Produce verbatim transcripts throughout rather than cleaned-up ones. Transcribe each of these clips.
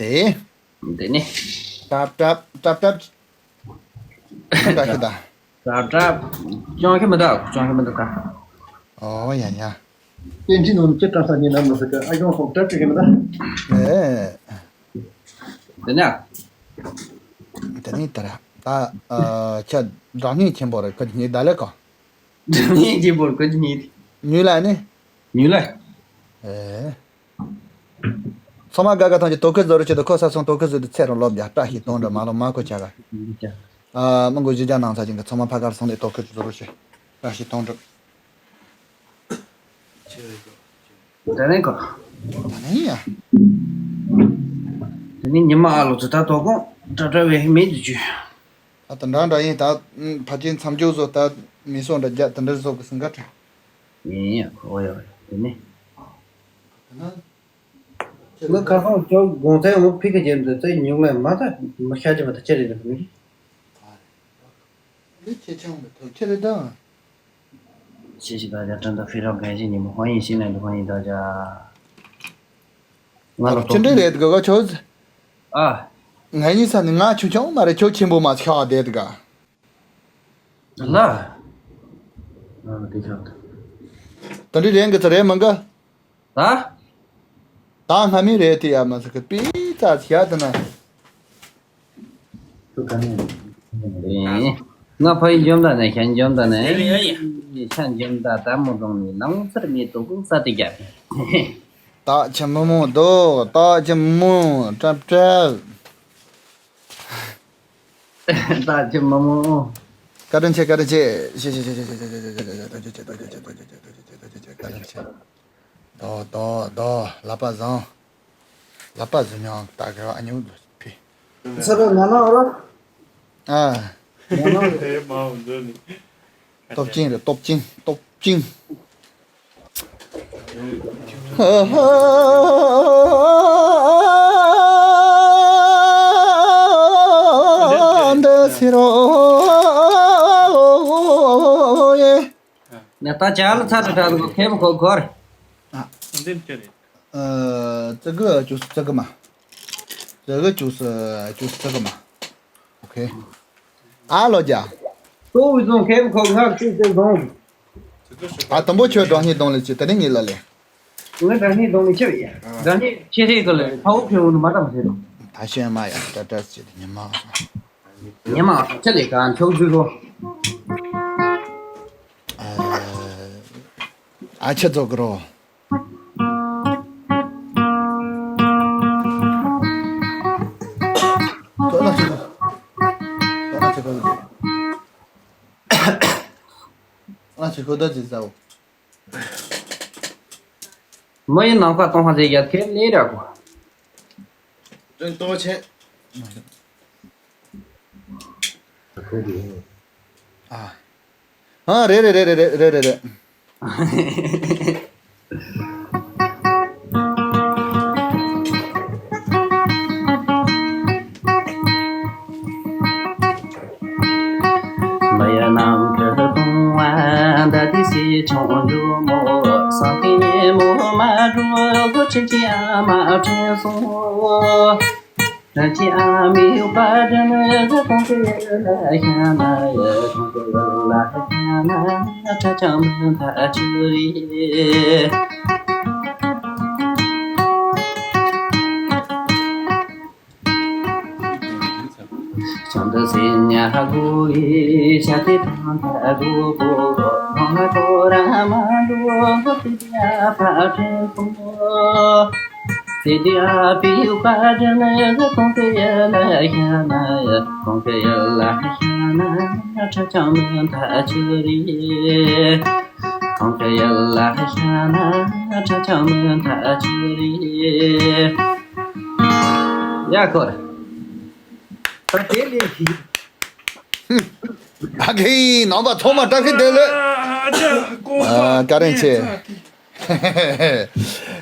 དེ། དེ་ནི། ཏབ་ཏབ་ཏབ་ཏབ། ད་ཤི་ད། ཏབ་ཏབ། ཅང་གི་མི་འདུག་ཅང་གི་མི་འདུག་ག་ཨོ་ཡ་ཡ། པཎ་ཆེན་ནང་ཅི་ཏྲ་ས་ཉིན་ན་མི་ཟེར་གི་ཨ་ཡོང་སོང་ཏྲ་ཅི་གི་མི་ད། ཨེ། དེ་ནི། དེ་ནི་ད་ར། ད་ཨ་ཁྱེད་དྲང་ངེས་ཆེན་པོ་རེད་ཁོ་ཉིད་ད་ལེ་གོ། དྲང་ངེས་ཆེན་པོ་རེད་ཁོ་ཉིད། ཉུལ་ལ་ནི། ཉུལ་ལ། ཨེ། ཚང་མ་དགའ་དགའ་ཐང་ཅིག་དོ་ཁུར་བཟོ་རོགས་བྱེད་དོ། ཁོ་ས་སོང་དོ་ཁུར་བཟོས་ཏེ་ཚེ་རུ་ལོབ་རྒྱ་བཀྲ་ཤིས་གཏོང་འགྲོ་མ་ལོ་མ་ཁོ་ཆ་ག་ཨ་མི་མགོ་གཞི་རྒྱ་ནང་ཚ་ཅིག་གི་ཚང་མ་ཕ་གར་སོང་སྟེ་དོ་ཁུར་བཟོ་རོགས་བྱེད། བཀྲ་ཤིས་གཏོང་འགྲོ། དེ་ནས་གོ། དེ་ནས་ཡ། དེ་ནས་ཉི་མ་ཨ་ལོ་ཚོ་ད་དོ་དགོང་འདྲ་འདྲ་བའི་མེད་དུ་བཅུ། ད་དེ་འདྲ་འདྲ་ཡིན་ད། ཕ་ཆེན་མཚམས་སྦྱོར་བཟོ་ད་མི་སོང་འདྲ་རྒྱ་དེ་འདྲ་བཟོ་གི་སེང་ག་ཁྲ། ཡིན་ཡ་ཁོ་ཡ་དེ་ནས། ང་ཁ་སང་ཁྱོད་དགོང་ཚན་འོ་ཕི་ཁ་རྒྱབ་འདུག་ཚེ་ཉུང་ལས་མ་ད་མི་ཤ་ཅི་མ་ད་ཅི་རེད་འདུག་མི། འདི་ཆེ་ཆུང་མི་ཐུབ་ཆེ་རེད་ད། ཆེ་ཞིག་ད་རྒྱ་ཁྲིན་ད་ཕི་རོག་གན་ཞིག་ཉིན་མོ་ཧོན་ཡིན་ཤིང་ན་འདུག་ཧོན་ཡིན་ད་ཇ། ང་ལ་ཅི་འདྲ་རེད་ག་ག་ཁྱོད། ཨ། ང་གཉིས་ས་ནི་ང་ཆུང་ཆུང་མ་རེད་ཁྱོད་ཆེན་པོ་མ་ཆགས་བསྡད་ག་ལ། ཨ་དེ་ཆགས་ད། ད་འདྲ་རེད་གི་ཚ་རེད་མང་ག་ད། ད་སྔ་མི་རེད་དེ་ཡ་མ་ཟེར་གི་པི་ཙ་ཞིག་ཡ་དེ་ན། ང་ཕ་ཡི་འཇོམས་ད་ནས་ཤ་འཇོམས་ད་ནས་ཤ་འཇོམས་ད་ད་མོ་དང་ནི་ནང་ཚར་མེད་དུ་ས་དེ་རྒྱབ། ད་ཆི་མོ་མོ་དོ་ད་ཆི་མོ་གྲབ་གྲབ། ད་ཆི་མོ་མོ། བཀའ་དྲིན་ཆེ་བཀའ་དྲིན་ཆེ། ཤེ་ཤེ་ཤེ། བཀའ་དྲིན་ཆེ། དོ་དོ་དོ། ལག་པ་བཟང་། ལག་པ་བཟང་མྱོང་ད་ག་ཨ་ཉུ་ཕི། ས་ར་ན་ན་ར། ཨ། ན་ན་ར། སྟོབས་ཅན་རེད་སྟོབས་ཅན་སྟོབས་ཅན། འདི་ཟེར་རོ་ཡེ། ནས་ད་ཅ་ལ་ཚ་དྲི་དྲག་གོ་ཁེམ་ཁོ་གོར། ཨ། འདི་ཅི་རེད། ཨ། ཙི་གུ་ཅུས་ཙི་གུ་མ། ཙི་གུ་ཅུས་ཅུས་ཙི་གུ་མ། ཨོ་ཁེ། ཨ་ལོ་ཇ། ཏོ་བི་ཙོང་ཁེམ་ཁོ་ང་ཅུས་ཙི་ཙོང་། ད་དུམ་བུ་ཁྱོད་སྒྲོན་ཉིད་གཏོང་ལེ་ཅི་དེ་ནས་ཉིད་ལ་ལེ། ང་སྒྲོན་ཉིད་གཏོང་ལེ་ཆེ་བ་ཡ། སྒྲོན་ཉིད་ཆེ་ཧྲེ་གོ་ལེ་ཕ་བོ་ཁྱོད་འུ་ནུ་མ་དམ་ཟེར་རོ། ད་ཤེས་མ་ཡ་ད་ད་ཅི་དེ་ཉི་མ། ཉི་མ་ཆ་ལེ་གང་ཁྱོད་ཟུག་གོ། ཨ་ཆ་ཙོ་གི་རོ། ཨ་ཆི་ཁོ་ད་ཅི་ཟའོ། མི་ཡི་ནང་ཁ་གཏོང་ཧ་ཟེར་རྒྱ་ཁེ་ལེ་ར་གོ། ཀྲེང་ཏོ་ཆེ། ཨ། ཨ་རེད་རེད། མི་ཡི་ནང་གི་གཏོང་བ་འདི་དེ་སི་ཆུང་འཇུ་མོ། སང་གི་ཉི་མོ་མ་འགྲོ་གོ་ཁྲིམས་ཀྱི་ཨ་མ་དྲན་སོང་། ཁྲིམས་ཀྱི་ཨ་མའི་བཀའ་དྲིན་གོང་གི་ལ་ཤ་ན་ཡ་གོང་གི་ལ་ཤ་ན་ཁྲ་ཆམ་ཐ་ཆུ་རི། ཆང་དུ་སེ་ཉ་གུ་ཡི་ཤ་ཏི་ཐང་ཐ་གུ་གུ་ནོ་ན་ཏོ་ར་མ་གུ་གུ་ཏི་ཡ་ཕ་ཏི་གུ་ཏི་ཡ་པི་ཡུ་ཀ་ཏི་ན་གུ་ཏི་ཡ་ལ་ཤ་ན་ཡ་གུ་ཏི་ཡ་ལ་ཤ་ན་ཁྲ་ཆང་ཐ་ཆུ་རི། གུ་ཏི་ཡ་ལ་ཤ་ན་ཁྲ་ཆང་ཐ་ཆུ་རི། ཡ་ཁོ། ད་དེ་ལས་ཤིག་ཨ་ཁེ་ནང་པ་ཚང་མ་བཀྲ་ཤིས་བདེ་ལེགས། ཨ་བཀའ་དྲིན་ཆེ།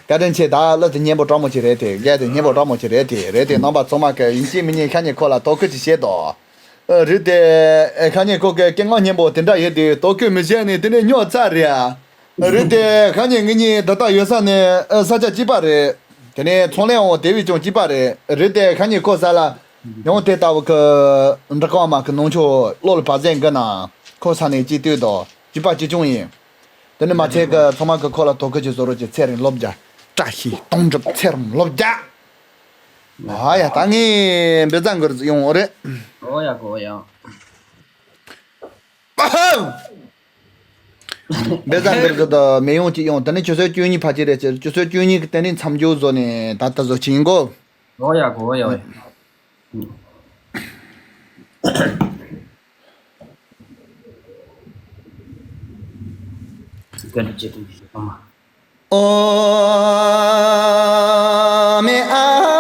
བཀའ་དྲིན་ཆེ། ད་ལོ་དེ་སྙན་པོ་སྤྲང་མོ་ཅིག་རེད་དེ་རྒྱ་དེ་སྙན་པོ་སྤྲང་མོ་ཅིག་རེད་དེ་རེད་དེ་ནང་པ་ཚང་མ་གི་ཡིན་གཅིག་མིན་གཉིས་ཁ་ཉེ་ཁོ་ལ་དོ་ཁུར་ཅིག་བྱེད་དོ། རེད་དེ་ཁ་ཉེ་ཁོ་གི་སྐད་ངག་སྙན་པོ་དེ་འདྲ་ཡོད་དེ་དོ་ཁུར་མི་བྱེད་ནི་དེ་ནས་ཉོ་ཚར་རེད། རེད་དེ་ཁ་ཉེ་ངེད་གཉིས་ད་ལྟ་ཡོད་ས་ནས་ས་ཆ་གཅིག་པ་རེད། དེ་ནས་ཚོང་ལས་འོང་དེ་བས་ཀྱང་སྐྱིད་པ་རེད། རེད་དེ་ཁ་ཉིན་ཁོ་ས་ལ་ཡང་དེ་ལྟ་བུ་གི་འབྲི་གང་མ་གི་ནང་ཆོས་བློ་ལ་བབ་ཟན་གི་ན་ཁོ་ས་ནས་སྐྱིད་དུས་དང་སྐྱིད་པ་ཅི་བྱུང་ཡིན། དེ་ནི་མ་ཚད་གི་ཚང་མ་གི་ཁོ་ལ་དོ་ཁུར་གྱི་བཟོ་རོགས་ཀྱི་ཚེ་རིང་ལོ་བརྒྱ། བཀྲ་ཤིས་དོན་འགྲུབ་ཚེ་རིང་ལོ་བརྒྱ། ཨ་ཡ་ད་ངས་འབེ་ཛ་འགུར་ཡོང་རེད། འོ་ཡ་གོ་ཡ། འབེ་ཛ་འགུར་ཟེར་དང་མེ་ཡོང་གཅིག་ཡོང་། དེ་ནས་ཆུ་ཚོད་བཅུ་གཉིས་ཕལ་ཆེར་རེད་ཅེས། ཆུ་ཚོད་བཅུ་གཉིས་ཀྱི་དེ་ནས་མཚམས་འཇོག་བཟོ་ནས་ད་ལྟ་བཟོ་ཆེན་གོ། འོ་ཡ་གོ་འོ་ཡ་འོ་ཡ། ཨོ་མེ་ཨ།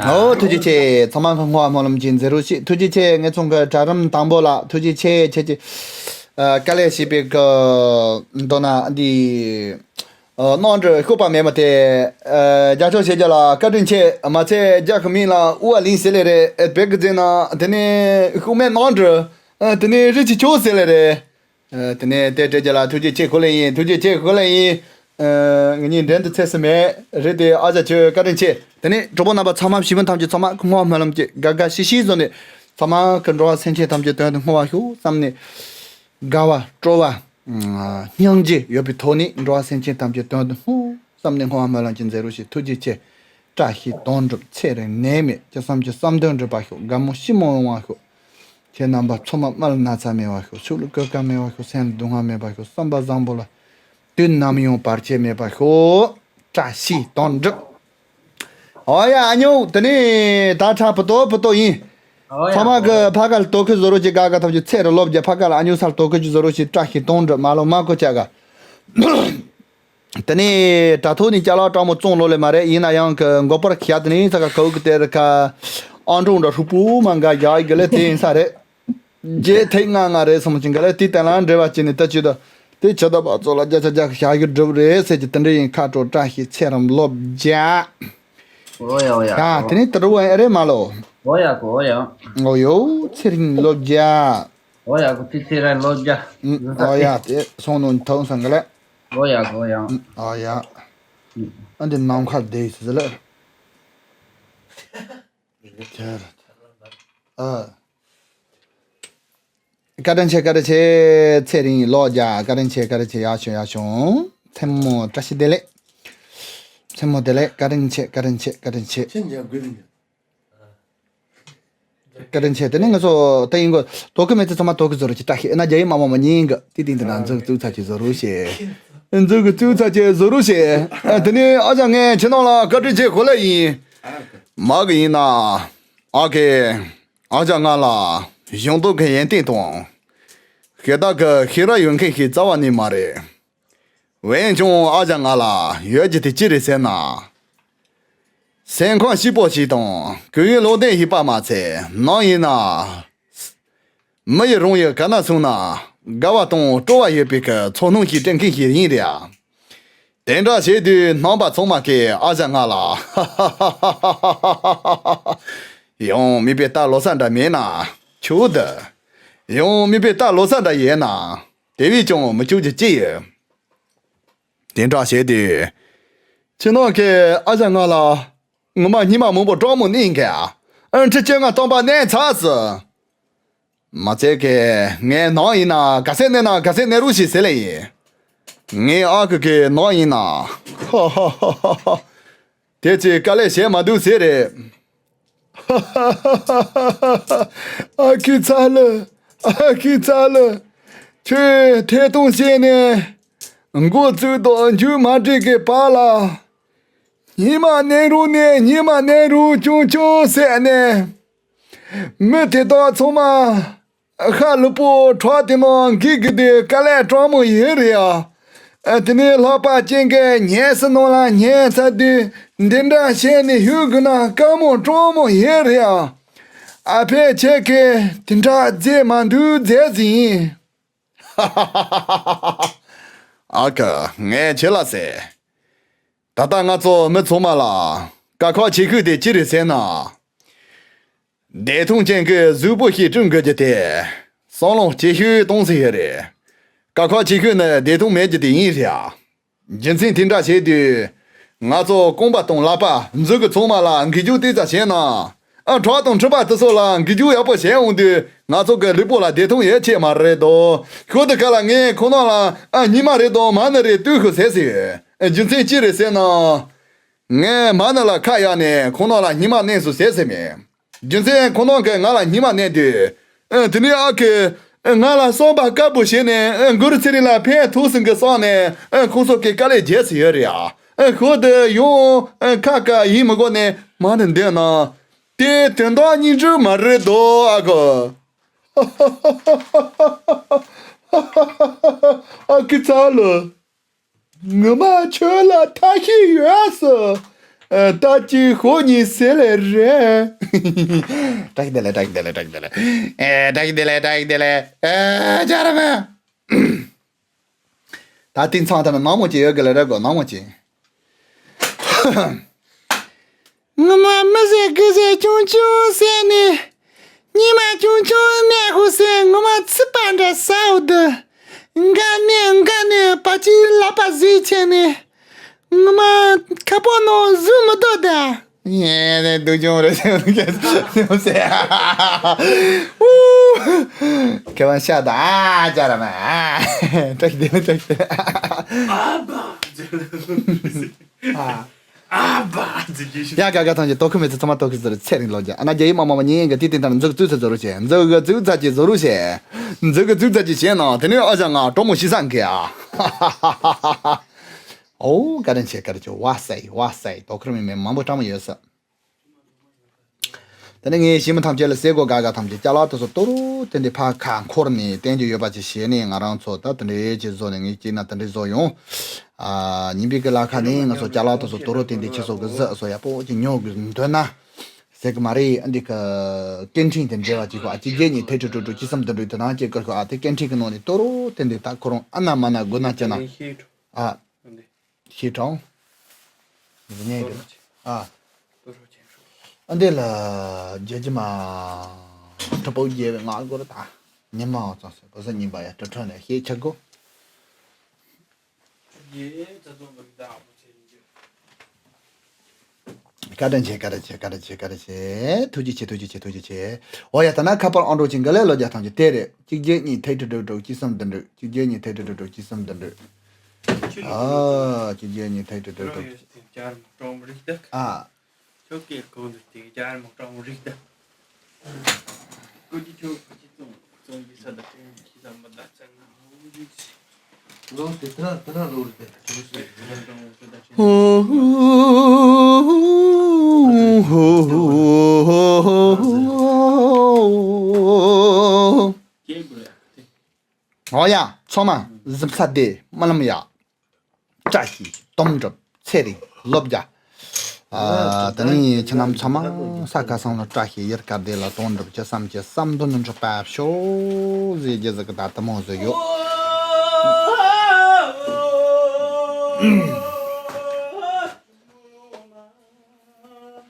ཨོ་ཐུགས་རྗེ་ཆེ། ཚང་མ་ཁ་སྔོ་བ་སྨོན་ལམ་གྱི་མཛད་རོགས་ཤིག་ཐུགས་རྗེ་ཆེ། ངེད་ཚང་གི་གྲལ་རིམ་དང་པོ་ལ་ཐུགས་རྗེ་ཆེ། ཁྱེད་ཀྱི་ཨ་དཀའ་ལས་བྱས་པའི་གི་མདོར་ན་འདི་ཨ་གནང་འདྲི་ཤོག་པ་མེད་མ་དེ་ཨ་རྒྱབ་སྐྱོར་བྱེད་རྒྱུ་ལ་བཀའ་དྲིན་ཆེ། མ་ཚད་རྒྱ་གི་མིང་ལ་དབུ་བ་ལིང་ཟེར་ལེ་རེད། བོད་གི་རྫས་ན་དེ་ནས་ཤུགས་མེད་གནང་འདྲི་ཨ་དེ་ནས་རི་ཆི་ཆོག་ཟེར་ལེ་རེད། ཨ་དེ་ནས་དེ་སྤྲད་རྒྱུ་ལ་ཐུགས་རྗེ་ཆེ་ཁོ་ལེ་ཡིན། ཐུགས་རྗེ་ཆེ་ཁོ་ལེ་ཡིན། ཨ་ངེད་གཉིས་འགྲན་དུ་ཚད་སུ་མེད་རེད་དེ། ཨ་ཅག་ཁྱོད་བཀའ་དྲིན་ཆེ། དེ་ནས་གྲོགས་པོ་རྣམ་པ་ཚང་མ་ཞི་མི་ཐམས་ཅད་ཚང་མ་སྔོ་བ་སྨོན་ལམ་གྱི་དགའ་དགའ་ཤི་ཤི་བཟོ་ནས་ཚང་མ་གི་འགྲོ་བ་སེམས་ཅན་ཐམས་ཅད་དོན་དུ་སྔོ་བ་ཤོག་བསམ་ནས་དགའ་བ་སྤྲོ་བ་སྙིང་རྗེ་ཡོད་པའི་ཐོག་ནས་འགྲོ་བ་སེམས་ཅན་ཐམས་ཅད་དོན་དུ་སྔོ་བསམ་ནས་སྔོ་བ་སྨོན་ལམ་གྱི་མཛད་རོགས་ཞེས་ཐུགས་རྗེ་ཆེ། བཀྲ་ཤིས་དོན་འགྲུབ་ཚེ་རིང་ནད་མེད། ཅི་བསམ་ཅི་བསམ་དོན་འགྲུབ་པར་ཤོག་དགའ་མོ་ཞི་མོ་ཡོང་བར་ཤོག་ཁྱེད་རྣམ་པ་ཚང་མ་མི་ལ་ན་ཚ་མེད་པར་ཤོག་ཕྱུགས་ལ་སྐྱོ་ཀ་མེད་པར་ཤོག་སེམས་ལ་སྡུག་བསྔལ་མེད་པར་ཤོག་བསམ་པ་བཟང་པོ་ལ་དུས་ནམ་ཡང་བར་ཆད་མེད་པར་ཤོག་བཀྲ་ཤིས་དོན་འགྲུབ། ཨོ་ཡ་ཨ་ཉོ་དེ་ནས་ད་ཁྲ་བུ་ཏོ་བུ་ཏོ་ཡིན། ཨོ་ཡ། ཚང་མ་གི་ཕ་ག་ལ་དོ་ཁུ་བཟོ་རོགས་ཀྱི་དགའ་དགའ་ཐམས་ཅད་ཚེ་རུ་ལོ་བརྒྱ། ཕ་ག་ལ་ཨ་ཉོ་ས་ལ་དོ་ཁུ་ཅི་བཟོ་རོགས་ཀྱི་བཀྲ་ཤིས་དོན་འགྲུབ། མ་ལོ་མ་ཀོ་ཅ་ག་དེ་ནས་དྲ་ཐོག་ནས་ཅ་ལག་སྤྲང་མོ་བཙོང་ལོ་ལེ་མ་རེད། ཡིན་ན་ཡང་གི་མགོ་པར་ཁྱ་དེ་ནས་ས་ག་གའུ་གི་དེར་ཁ་ཨང་གྲངས་འདྲ་ཧྲུག་པོ་མ་འགའ་རྒྱག་གི་ལེ་དེ་ཡིན་ས་རེད། རྗེས་ཐེངས་ལྔ་ལྔ་རེད་སོང་ཅིང་ག་ལེ་དེ་དེ་ལ་འབྲེལ་བ་བྱས་ནས་ད་ཅི་ད་དེ་ཆ་ད་བ་ཚོ་ལ་རྒྱ་ཆ་རྒྱ་ཤ་གི་སྒྲུབ་རེད་ཟེར་གྱི་དེ་འདྲ་ཡིན། ཁ་དྲོ་བཀྲ་ཤིས་ཚེ་རིང་ལོ་བརྒྱ། ཨོ་ཡ་ཨོ་ཡ། ཡ་དེ་ནས་དེ་འདྲ་བ་ཨེ་རེད་མ་ལོ། ཨོ་ཡ་གོ་ཨོ་ཡ། ཨོ་ཡོ་ཚེ་རིང་ལོ་བརྒྱ། ཨོ་ཡ་གོ་ཚེ་ཚེ་རིང་ལོ་བརྒྱ། ཨོ་ཡ་དེ་སོང་ནོ་ཐོང་སང་ག་ལེ། ཨོ་ཡ་གོ་ཨོ་ཡ། ཨོ་ཡ། ཨ་འདི་ནམ་མཁའ་བསྡད་ཡོད་ཟེར་ལེ། ཨ། བཀའ་དྲིན་ཆེ་བཀའ་དྲིན་ཆེ། ཚེ་རིང་ལོ་བརྒྱ། བཀའ་དྲིན་ཆེ་བཀའ་དྲིན་ཆེ། ཡག་བྱུང་ཡག་བྱུང་། མཚན་མོ་བཀྲ་ཤིས་བདེ་ལེགས། མཚན་མོ་བདེ་ལེགས། བཀའ་དྲིན་ཆེ་བཀའ་དྲིན་ཆེ་བཀའ་དྲིན་ཆེ། བཀའ་དྲིན་ཆེ། དེ་ནས་ང་ཚོ་ད་ཡིན་གོ། དོ་ཁུ་མེད་ཚེ་ཚང་མ་དོ་ཁུ་བཟོ་རོགས་ཀྱི་བཀྲ་ཤིས། ཨེ་ན་རྒྱ་ཡིག་མ་མ་མ་ཉིན་གི་དེ་སྟེང་དུ་ན་འཛུགས་བཙུགས་ཚར་གྱི་བཟོ་རོགས་ཞེས། འཛུགས་གི་བཙུགས་ཚར་གྱི་བཟོ་རོགས་ཞེས། དེ་ནས་ཨ་ཅག་ངས་ཁྱེད་རང་ལ་བཀའ་དྲིན་ཆེ་ཁོ་ལེ་ཡིན། མ་གི་ཡིན་ན། ཨ་ཁེ། ཨ་ཅག་ང་ལ་གཞུང་དོན་གི་ཡོན་ཏན་དང་། ཤེས་རྟགས་ཀྱི་ཤེས་རབ་ཡོད་མཁན་ཞིག་རྩ་བ་ནས་མ་རེད། འོན་ཀྱང་ཨ་ཅག་ང་ལ་ཡོད་རྒྱུ་དེ་ཅི་རེད་ཟེར་ན། སེམས་ཁམས་སྐྱིད་པོ་ཞིག་དང་གུས་ཡུལ་ལུང་བསྟན་ཞིག་པ་མ་ཚད་ནང་ཡིན་ན། མི་ཡི་རང་ཡུལ་ག་ན་སོང་ན་དགའ་བ་དང་སྤྲོ་བ་ཡོད་པའི་གི་ཚོར་སྣང་ཞིག་སྤྲད་མཁན་ཞིག་ཡིན་རེད་ཨ། དེ་འདྲ་བྱས་དུས་རྣམ་པ་ཚང་མ་གིས་ཨ་ཞང་ང་ལ། ཡང་མིད་པའི་རྟ་ལོག་ས་འདྲ་མེད་ན། ཆུ་དུ། ཡང་མིད་པའི་རྟ་ལོག་ས་འདྲ་ཡོད་ན། དེ་བས་ཀྱང་མི་ཆོག་རྒྱུ་ཅི་ཡོད། དེ་འདྲ་བྱས་དུས། ཁྱེད་རྣམས་ཀྱིས་ཨ་ཞང་ང་ལ། ངོ་མ་སྙིང་མ་མང་པོ་སྤྲང་མོ་གནང་གི་ཨ། ཨ་ཁྲི་བཅོ་ལྔ་སྟོང་པ་གནང་ཚར་སོང་། མ་ཚད་ཀྱི་ངའི་ནང་ཡིན་ན་ག་ཚད་གནས་ན་ག་ཚད་གནས་རོགས་ཞེས་ཟེར་ལེ་ཡིན། ངའི་ཨ་ཁུ་གི་ནང་ཡིན་ན། ཧ་ཧ་ཧ་ཧ་ཧ། དེ་ཚོས་དཀའ་ལས་བྱེད་མ་འདུག་ཟེར་རེད། ཨ་ཁུ་ཚ་ལོ། ཨ་ཁུ་ཚ་ལོ། ཁྱོད་ཐད་གཏོང་བྱས་ནས་འགོ་བཙུགས་དང་མཇུག་མ་སྒྲིལ་གི་བར་ལ། སྙིང་མ་གནས་རོགས་ནས་སྙིང་མ་གནས་རོགས་ཆུང་ཆུང་ཟེར་ནས། མི་དེ་དག་ཚང་མ་ཤ་ལུས་པོ་ཁྲག་དེ་ནང་འགུལ་གི་དེ་དཀའ་ལས་སྤྲང་མོ་ཡིན་རེད་ཨ། དེ་ནས་ལྷག་པ་ཅན་གྱི་ཉལ་ས་ནང་ལ་ཉལ་ཚར་དུས་འདི་འདྲ་བྱས་ནས་ཞུགས་དགོས་ན་དཀའ་མོ་སྤྲང་མོ་ཡིན་རེད་ཨ། ཨ་ཕས་ཁྱེད་ཀྱིས་དེ་འདྲ་མཛད་མ་འདུག་མཛད་ཟིན། ཨ་ཁུ། ངས་ཁྱེད་ལ་ཟེར། ད་ལྟ་ང་ཚོ་མི་ཚང་མ་ལ་དཀའ་ཁག་ཆེ་ཤོས་དེ་ཅི་རེད་ཟེར་ན། བདེ་ཐང་ཅན་གྱི་གཟུགས་པོ་ཞིག་བསྐྲུན་དགོས་རྒྱུ་དེ་བསམ་བློ་ཆེ་ཤོས་གཏོང་སྲིད་ཡོད་རེད། དཀའ་ཁག་ཆེ་ཤོས་ནི་བདེ་ཐང་མེད་རྒྱུ་དེ་ཡིན་རེད་ཨ། རྒྱུ་མཚན་དེ་འདྲ་བྱས་དུས། ང་ཚོ་རྐང་པ་དང་ལག་པ་མཛུབ་གུ་ཚང་མ་ལ་འགུལ་སྐྱོད་ཏོག་ཙམ་བྱས་ན། ཨ་ཁྲག་དང་མཁྲིས་པ་དེ་ཚོ་ལ་འགུལ་སྐྱོད་ཡག་པོ་བྱས་འོང་དུས་ང་ཚོ་གི་ལུས་པོ་ལ་བདེ་ཐང་ཡོད་ཆེད་མ་རེད་དོ། ཤོག་དེ་ག་ལ་ངས་ཁོ་ན་ལ་ཨ་སྙིང་མ་རེད་དང་མ་ཎི་རེད་ལྟོས་ཤོག་ཟེར་ཟེར། རྒྱུ་མཚན་ཅི་རེད་ཟེར་ན། ངས་མ་ཎི་ལ་ཁ་གཡར་ནས་ཁོ་ན་ལ་སྙིང་མ་གནས་སོང་ཟེར་ཟེར་མེད། རྒྱུ་མཚན་ཁོ་ན་གིས་ང་ལ་སྙིང་མ་གནས་དུས། ཨ་དེ་ནས་ཨ་ཁུ། ང་ལ་བསམ་པ་དཀར་པོ་བྱས་ནས་ཨ་གུ་རུ་ཚེ་རིང་ལ་ཕན་ཐོགས་སོང་གི་བསམ་ནས་ཨ་ཁོང་ཚོ་གི་དཀའ་ལས་རྒྱལ་སྲིད་ཡོད་རེད་ཨ། ཨ་ཤོག་དེ་ཡང་ཨ་ཁ་ཁ་ཡིན་མི་དགོས་ནས་མ་ཎི་འདོན་ན། དེ་དོན་དག་སྙིང་རྗེ་མ་རེད་དོ་ཨ་ཁུ། ཨ་ཁུ་ཚ་ལོ། ངོ་མ་ཁྱོད་ལ་ཐབས་ཤེས་ཡོད་སོ། ཨ་ད་ཅི་ཤོག་གཉིས་ཟེར་ལེ་རེད། བཀྲ་ཤིས་བདེ་ལེགས། བཀྲ་ཤིས་བདེ་ལེགས། བཀྲ་ཤིས་བདེ་ལེགས། ཨེ་བཀྲ་ཤིས་བདེ་ལེགས། བཀྲ་ཤིས་བདེ་ལེགས། ཨེ་ཇ་ར་མ། ད་དེང་སང་ད་ནི་ནང་མོ་ཅིག་ཡོད་གི་ལེ་རེད་གོ། ནང་མོ་ཅིག་ངོ་མ་མི་ཟེར་དགུ་ཟེར་ཆུང་ཆུང་ཟེར་ནས། ཉི་མ་ཆུང་ཆུང་གནས་ཧུ་ཟེར་ངོ་མ་ཚི་པ་འདྲ་ཟ་འོ་དུ། འགའ་ནས་འགའ་ནས་བ་ཅི་ལ་པ་ཟིག་ཆེ་ནས། ངོ་མ་ཁ་པོ་ནང་ཟུག་མི་འདུག་ད། ཡེ་ནས་སྡུག་སྦྱོང་རེ་ཟེར་ཟེར། ཁེ་བན་ཤ་ད་ཨ་ཅ་ར་མ་ཨ། ཏྲག་དེ་ནས་ཏྲག་དེ། ཨ་བ། ཨ། ཨ་བ་ཟེར་གྱི་ཤི། ཡ་ག་ག་ཐང་ཅི་ཏོ་ཁུ་མེ་ཚི་ཚ་མ་ཏོ་ཁུ་ཟེར་ཚེ་རིང་ལོ་ཇ། ཨ་ན་རྒྱ་ཡི་མ་མ་མ་ཉེ་ག་ཏི་ཏི་ཏ་ན་འཛུག་ཙུ་ཚ་ཛོ་རུ་ཤེ། འཛུག་ག་ཙུ་ཚ་ཅི་ཛོ་རུ་ཤེ། འཛུག་ག་ཙུ་ཚ་ཅི་ཤེ་ན་དེ་ནི་ཨ་ཞང་ང་གྲོ་མོ་ཤི་སང་གི་ཨ། ཨོ་ག་རེན་ཆེ་ག་རེ་ཆེ་ཝ་སའི་ཝ་སའི་ཏོ་ཁུ་མེ་མེ་མང་པོ་ཀྲ་མོ་ཡོད་ས། ད་ནི་ངས་ཞི་མི་ཐམས་ཅད་ལ་སེ་གོ་ག་ག་ཐམས་ཅད་ཅ་ལག་དེ་ཚོ་ཏོ་རུ་དེ་འདི་ཕ་ཁ་འཁོར་ནས་བསྟན་རྒྱུ་ཡོད་པ་ཅིག་བྱས་ནས་ང་རང་ཚོ་ད་དེ་འདྲའི་ཅིག་བཟོ་ནས་ངས་ཅིག་ན་དེ་འདྲའི་བཟོ་ཡོང་། ཨ་ཉིན་པའི་གི་ལ་ཁ་ནས་ང་ཚོ་ཅ་ལག་དེ་ཚོ་ཏོ་རུ་དེ་འདི་ཁྱེད་ཚོ་གི་བཟོ་བཟོ་ཡག་པོ་ཅིག་ཉོ་གི་འདོད་ན། ཟེར་གི་མ་རེད། ཨ་འདི་གི་སྐད་འཕྲིན་དེ་འབྲེལ་བ་ཅིག་གོ་ཨ་གཅིག་བརྒྱད་གཉིས་ཐེ་དྲུག་དྲུག་དྲུག་གཅིག་གསུམ་བདུན་དྲུག་དེ་ནང་ཅིག་གི་ཨ་དེ་སྐད་འཕྲིན་གི་ནང་ནས་ཏོ་རུ་དེ་འདི་ད་ཁོ་རང་ཨ་ན་མ་ན་དགོས་ན་ཅི་ན། ཨ། ཤེས་གྲོང་། ཟི་ཉེ་གི། ཨ། ཨ་འདི་ལ་རྒྱལ་ཇི་མ། གྲོགས་པོ་རྒྱལ་བའི་ངག་སྒོར་དང་། ཉི་མ་འོ་ཙང་སོ་བོ་ས་ཉིན་པ་ཡ་དྲི་ཁྲོད་ནས་ཤེས་ཆག་གོ། བཀའ་དྲིན་ཆེ། བཀའ་དྲིན་ཆེ། བཀའ་དྲིན་ཆེ། བཀའ་དྲིན་ཆེ། ཐུགས་རྗེ་ཆེ། ཐུགས་རྗེ་ཆེ། ཐུགས་རྗེ་ཆེ། འོ་ཡ་ད་ན་ཁ་པར་ཨང་གྲངས་ཅིག་འགའ་ལས་ལོ་རྒྱ་ཐམས་ཅད་དེ་རེད། གཅིག་བརྒྱད་གཉིས་ཐེ་དྲུག་དྲུག་དྲུག་གཅིག་གསུམ་བདུན་དྲུག་གཅིག་བརྒྱད་གཉིས་ཐེ་དྲུག་དྲུག་དྲུག་གཅིག་གསུམ་བདུན་དྲུག་ཨ། གཅིག་བརྒྱད་གཉིས་ཐེ་དྲུག་དྲུག་དྲུག་ཨ། ཁྱོད་ཀྱིས་གོང་དུ་དེ་རྒྱལ་མོ་སྤྲང་བོ་རིགས་དང་། ཀུ་ཅི་ཁྱོད་ཀུ་ཅི་ཙོང་ཙོང་གི་ས་དང་ཁྱི་ས་མི་ད་ཙང་ན་ཧོ་རིགས། ལོ་དེ་ཐ་ཐ་ལོ་རེད་དེ། ཧོ་ཧོ་ཧོ་ཧོ། ཨོ་ཡ། ཚང་མ་གཟིམ་ས་བདེ་སྨོན་ལམ་ཡ། བཀྲ་ཤིས་དོན་འགྲུབ། ཚེ་རིང་ལོ་བརྒྱ། ཨ་ད་ནི་ཁྱེད་རྣམས་ཚང་མ་ས་ཁ་སང་ལ་བཀྲ་ཤིས་ཡར་དཀར་བདེ་ལ་དོན་འགྲུབ་ཀྱི་བསམ་གྱི་བསམ་དོན་འགྲུབ་པ་ཤོག་ཟེར་རྒྱུ་ཟིག་གི་ད་དུ་མོ་ཟིག་ཡོད།